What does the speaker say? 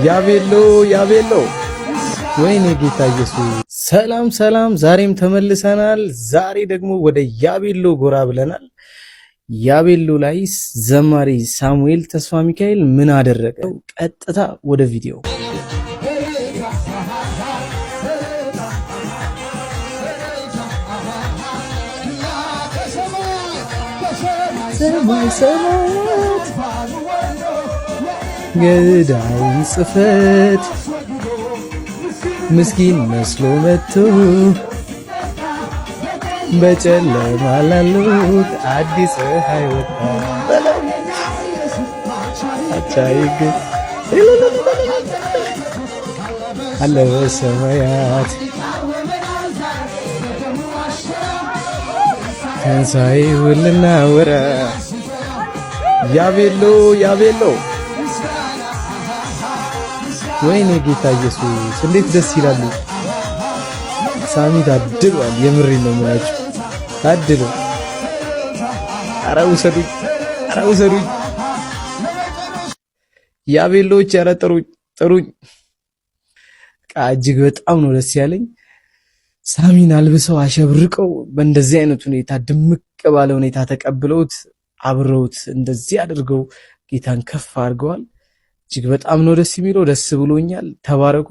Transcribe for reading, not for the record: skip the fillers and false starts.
ያቤሎ ያቤሎ፣ ወይኔ ጌታ ኢየሱስ። ሰላም ሰላም፣ ዛሬም ተመልሰናል። ዛሬ ደግሞ ወደ ያቤሎ ጎራ ብለናል። ያቤሎ ላይ ዘማሪ ሳሙኤል ተስፋ ሚካኤል ምን አደረገ? ቀጥታ ወደ ቪዲዮ። ሰማይ ሰማያት ገዳውን ጽፈት ምስኪን መስሎ መጥቶ በጨለማ ላሉት አዲስ ፀሐይ ወጣ። አቻይግ አለ በሰማያት ትንሣኤውን ልናወራ። ያቤሎ ያቤሎ፣ ወይኔ ጌታ ኢየሱስ፣ እንዴት ደስ ይላሉ። ሳሚ ታድሏል። የምሬን ነው የምላችሁ፣ ታድሎ። ኧረ ውሰዱኝ፣ ኧረ ውሰዱኝ ያቤሎች፣ ኧረ ጥሩኝ፣ ጥሩኝ። እጅግ በጣም ነው ደስ ያለኝ። ሳሚን አልብሰው አሸብርቀው በእንደዚህ አይነት ሁኔታ ድምቅ ባለ ሁኔታ ተቀብለውት አብረውት እንደዚህ አድርገው ጌታን ከፍ አድርገዋል። እጅግ በጣም ነው ደስ የሚለው። ደስ ብሎኛል። ተባረኩ።